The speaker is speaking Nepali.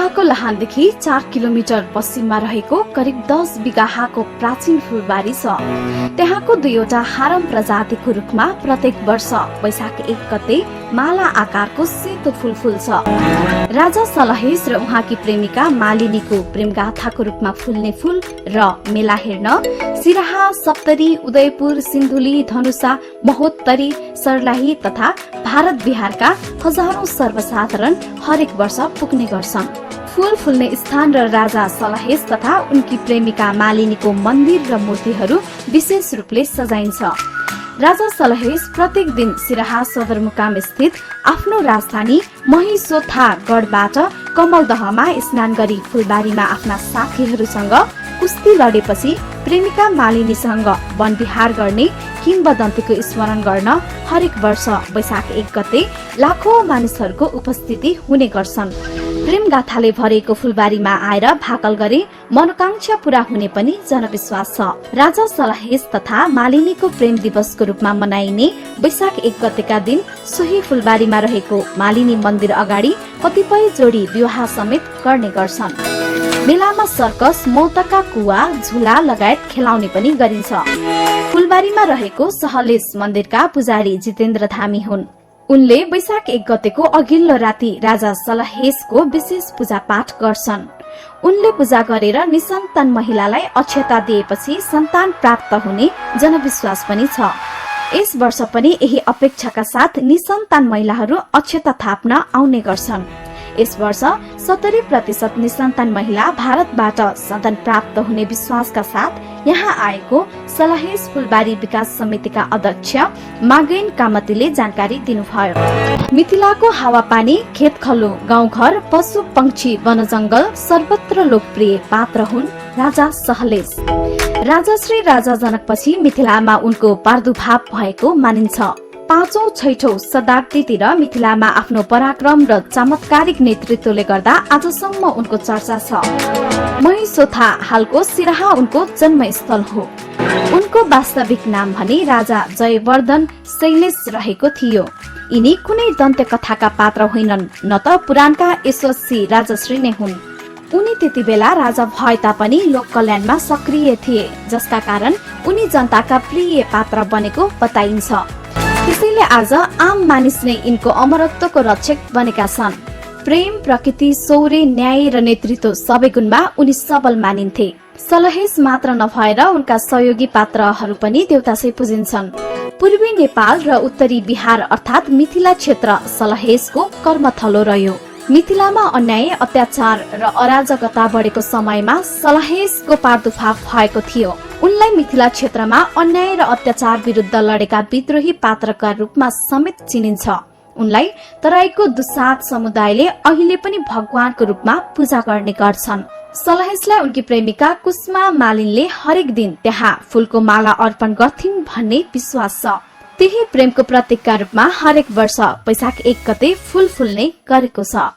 सिराहाको लहानदेखि 4 किलोमिटर पश्चिममा रहेको करिब 10 बिगाहाको प्राचीन फूलबारी छ। त्यहाँको 2वटा हारम प्रजातिको रुखमा प्रत्येक वर्ष वैशाख 1 गते माला आकारको सेतो फूल फुल्छ। राजा सलहेस र उहाँकी प्रेमिका मालिनीको प्रेमगाथाको रूपमा फुल्ने फूल र मेला हेर्न सिराहा, सप्तरी, उदयपुर, सिन्धुली, धनुषा, महोत्तरी, सर्लाही तथा भारत बिहारका हजारौं सर्वसाधारण हरेक वर्ष पुग्ने गर्छन्। फूल फुल्ने स्थान र राजा सलहेस तथा उनकी प्रेमिका मालिनीको मन्दिर र मूर्तिहरू विशेष रूपले सजाइन्छ। राजा सलहेस प्रत्येक दिन सिराहा सदरमुकाम स्थित आफ्नो राजधानी महिसोथा गढबाट कमलदहमा स्नान गरी फूलबारीमा आफ्ना साथीहरूसँग कुस्ती लडेपछि प्रेमिका मालिनीसँग वनविहार गर्ने किंवदन्तीको स्मरण गर्न हरेक वर्ष वैशाख 1 गते लाखौं मानिसहरूको उपस्थिति हुने गर्छन्। प्रेमगाथाले भरेको फूलबारीमा आएर भाकल गरे मनोकांक्षा पूरा हुने पनि जनविश्वास छ। राजा सलहेस तथा मालिनीको प्रेम दिवसको रूपमा मनाइने वैशाख 1 गतेका दिन सोही फूलबारीमा रहेको मालिनी मन्दिर अगाडि कतिपय जोडी विवाह समेत गर्ने गर्छन्। मेलामा सर्कस, मौतका कुवा, झुला लगायत खेलाउने पनि गरिन्छ। फूलबारीमा रहेको सहलेस मन्दिरका पुजारी जितेन्द्र धामी हुन्। उनले वैशाख 1 गतेको अघिल्लो राति राजा सलहेसको विशेष पूजा पाठ गर्छन्। उनले पूजा गरेर निसन्तान महिलालाई अक्षता दिएपछि सन्तान प्राप्त हुने जनविश्वास पनि छ। यस वर्ष पनि यही अपेक्षाका साथ निसन्तान महिलाहरू अक्षता थाप्न आउने गर्छन्। यस वर्ष 70% निसन्तान महिला भारतबाट सन्तान प्राप्त हुने विश्वासका साथ यहाँ आएको सलहेस फूलबारी विकास समितिका अध्यक्ष मागेन कामतीले जानकारी दिनुभयो। मिथिलाको हावापानी, खेतखलो, गाउँघर, पशु पंक्षी, वनजंगल सर्वत्र लोकप्रिय पात्र हुन् राजा सलहेस। राजा श्री राजा जनकपछि मिथिलामा उनको प्रादुर्भाव भएको मानिन्छ। 5औं-6औं शताब्दीतिर मिथिलामा आफ्नो पराक्रम र चमत्कारिक नेतृत्वले गर्दा आजसम्म उनको चर्चा छ। महिसोथा हालको सिराहा उनको जन्मस्थल हो। उनको वास्तविक नाम भने राजा जयवर्धन शैलेश रहेको थियो। यिनी कुनै दन्त्य कथाका पात्र होइनन्, न त पुराणका यशस्वी राजश्री नै हुन्। उनी त्यति बेला राजा भए तापनि लोक कल्याणमा सक्रिय थिए, जसका कारण उनी जनताका प्रिय पात्र बनेको बताइन्छ। त्यसैले आज आम मानिस नै यिनको अमरत्वको रक्षक बनेका छन्। प्रेम, प्रकृति, शौर्य, न्याय र नेतृत्व सबै गुणमा उनी सबल मानिन्थे। सलहेस मात्र नभएर उनका सहयोगी पात्रहरू पनि देवतासै पूजिन्छन्। पूर्वी नेपाल र उत्तरी बिहार अर्थात् मिथिला क्षेत्र सलहेसको कर्मथलो रह्यो। मिथिलामा अन्याय, अत्याचार र अराजकता बढेको समयमा सलहेसको प्रादुर्भाव भएको थियो। उनलाई मिथिला क्षेत्रमा अन्याय र अत्याचार विरुद्ध लडेका विद्रोही पात्रका रूपमा समेत चिनिन्छ। उनलाई तराईको दुसाद समुदायले अहिले पनि भगवानको रूपमा पूजा गर्ने गर्छन्। सलहेसलाई उनकी प्रेमिका कुसमा मालिनले हरेक दिन त्यहाँ फूलको माला अर्पण गर्थिन् भन्ने विश्वास छ। त्यही प्रेमको प्रतीकका रूपमा हरेक वर्ष वैशाख 1 गते फूल फुल्ने गरेको छ।